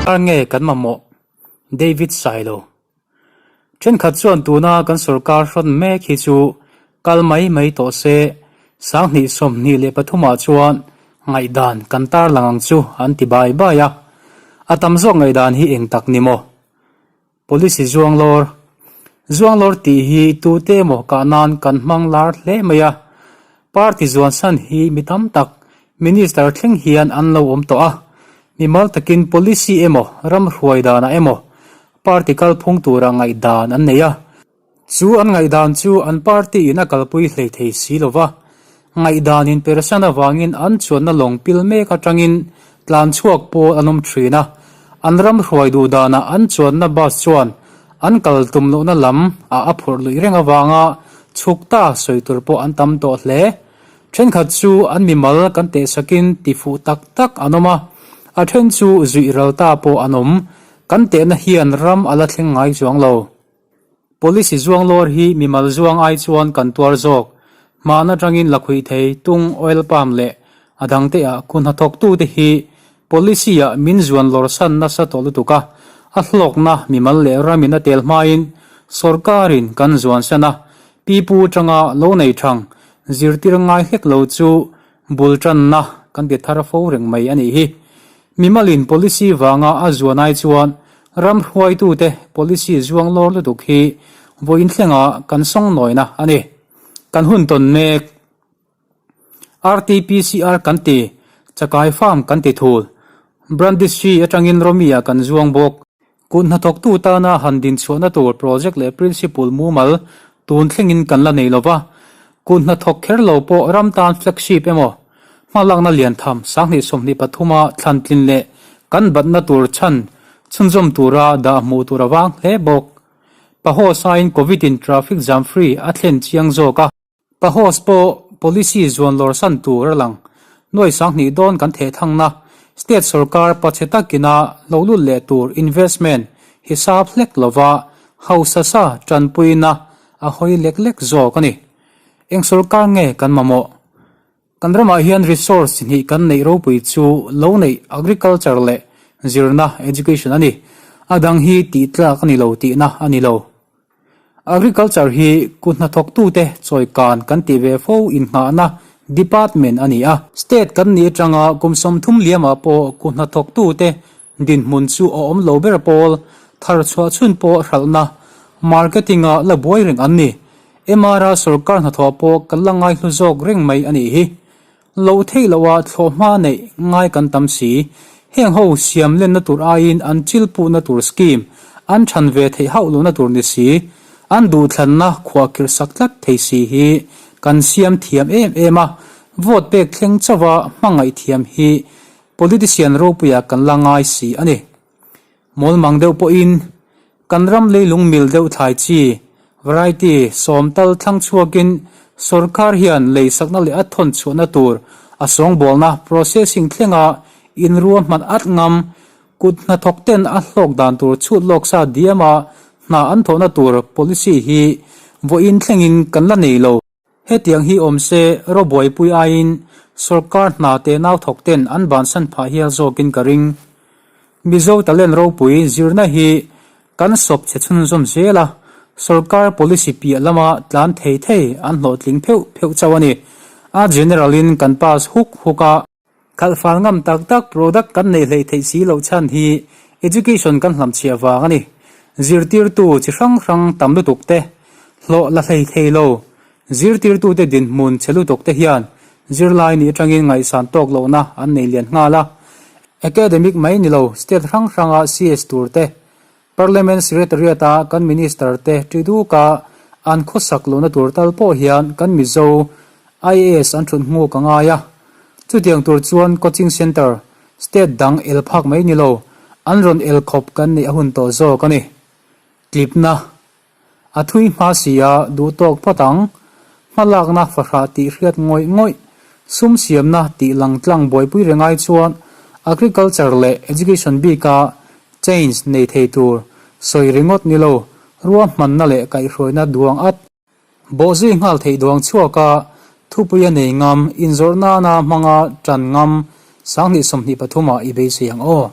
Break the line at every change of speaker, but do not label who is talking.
Sorkar nge kan mamawh? David Sailo. Thenkhat chuan tuna kan sorkar hrawn mek hi chu kal mai mai tawh se, 20 23 ah chuan ngaihdan kan tarlang ang chu an ti bai bai a. A tam zawk ngaihdan hi eng tak ni maw? Policy zuanglawr. Zuanglawr tih hi tute emaw kah nan kan hmang lar hle mai a. Party zuansan hi mi tam tak Minister thleng hian an lo awm tawh a. Mimal takin policy emaw ram hruai danah emaw party kalphung tura ngaihdan an nei a. Chu an ngaihdan chu an party in a kalpui hlei thei si lo va, ngaihdan in persan avangin an chuanna lawng pil mek atangin tlan chhuak pawl an awm thin a, an ram hruai duh danah an chuanna bus chuan an kal tum lohna lam ah a phurh luih reng avanga chhuk ta sawi tur pawh an tam tawh hle. Thenkhat chu an mimal kan tehsakin ti fuh tak tak an awm a, a then chu zuih ral ta pawh an awm. Kan tehna hian ram a la thleng ngai chuang lo. Policy zuanglawr hi mimal zuang ai chuan kan tuar zawk. Hman atangin lakhuih thei, tung, oil palm leh a dangte ah ku hnathawktute hi policy ah min zuan lawr san nasa tawh lutuk a, a hlawkna mimal leh ramin a tel hmain sawrkarin kan zuan san a, pipu atanga lo nei thang zirtir ngai hlek lo chu bul tanna kan ti thar fo reng mai a nih hi. Mimalin policy vanga a zuan ai chuan ram hruaitute policy zuang lawr lutuk hi vawiin thlenga kan sawngnawina a ni. Kan hun tawn mek. RTPCR kan ti, chakai farm kan ti thul. Brandisri atangin Romia kan zuang bawk. Kut hnathawktu tana han dinchhuahna tur project leh principle mumal tun thlengin kan la nei lova, kut hnathawk kher lo pawh ram tan flagship emaw hmalakna lian tham 2023 a thlantlin leh kan batna tur chhan chhunzawm tura dah hmuh tur a vang hle bawk. Paho sain Covid in traffic jam free a thlen chiang zawk a. Pahoss pawh policy zuan lawr san tur a lang. Nuai 2000 dawn kan theh thangna state sorkar pachhe takina lo lut leh tur investment hisap hlek lova hausa sa tanpuina a hawi lek lek zawk a ni. Eng sorkar nge kan mamawh? Kan ramah hian resource chi hnih kan neih ropui chu lo neih agriculture leh zirna education a ni. A dang hi tih tlak a ni lo tihna a ni lo. Agriculture hi kut hnathawktute chawikan kan tih ve fo innghahna department a ni a. State kan nih atanga kum 30 liamah pawh kut hnathawktute dinhmun chu a awm lo ber pawl, thar chhuah chhun pawh hralhna, marketing-a la buai reng an ni. MR-a sorkar hnathawh pawh kan la ngaihlu zawk reng mai a nih hi. Loh theih loha thlawhhma neih ngai kan tam si. Heng ho siam lenna tur aiin an chil puhna tur scheme an than ve theih hauh lohna tur ni si, an duhthlanna khuahkhirh sak tlat thei si hi kan siam thiam em em a, vote pek thleng chauha hmangaih thiam hi politician ropuia kan la ngai si a ni. Mawlmang deuh pawhin Kan ram leilung mil deuh thlai chi, variety, sawm tal thlang chhuakin sorkar hian lei sakna leh a thawn chhuahna tur a sawngbawlna, processing, thlenga inruahman at ngam, kut hnathawk ten a hlawk dan tur chhut lawk sa diama hna an thawhna tur policy hi vawiin thlengin kan la nei lo. Hetiang hi awm se rawbuaipui aiin sorkar hna te nau thawk ten an bansan phah hial zawkin ka ring. Mizo talent ropui zirna hi kan sawp chhe chhunzawm zel a, sorkar policy piah lama tlan thei thei an hlawhtling pheuh pheuh chauh a ni. A general in kan pass huk huk a. Khalh fal ngam tak tak product kan neih hleih theih si loh chhan hi education kan hlamchhiah vang a ni. Zirtirtu chi hrang hrang tam lutuk te, hlawh la hlei thei lo, zirtirtute dinhmun chhe lutuk te hian zirlai nih atangin ngaihsan tawk lohna an nei lian nghal a. Academic mai ni lo state hrang hranga CS tur te, Parliament Secretariat a kan Minister te ṭi duk a, an khawsak lohna tur tal pawh hian kan Mizo IAS an ṭhut hmu ka ngai a. Chutiang tur chuan coaching centre state dang el phak mai ni lo, an rawn el khawp kan neih a hun tawh zawk a ni. Tlipna. A thui hma si a, duh tawk phawt ang. Hmalakna fahrah tih hriat ngawih ngawih, sum siamna tih lang tlang buaipui reng ai chuan Agriculture leh Education bika change nei thei tur sawi ringawt ni lo, ruahmanna leh kaihhruaina duang at. Bawhzui nghal theih duang chhuaka thupui a nei ngam, inzawrh nana hmanga tan ngam 2023 ah i beisei ang aw.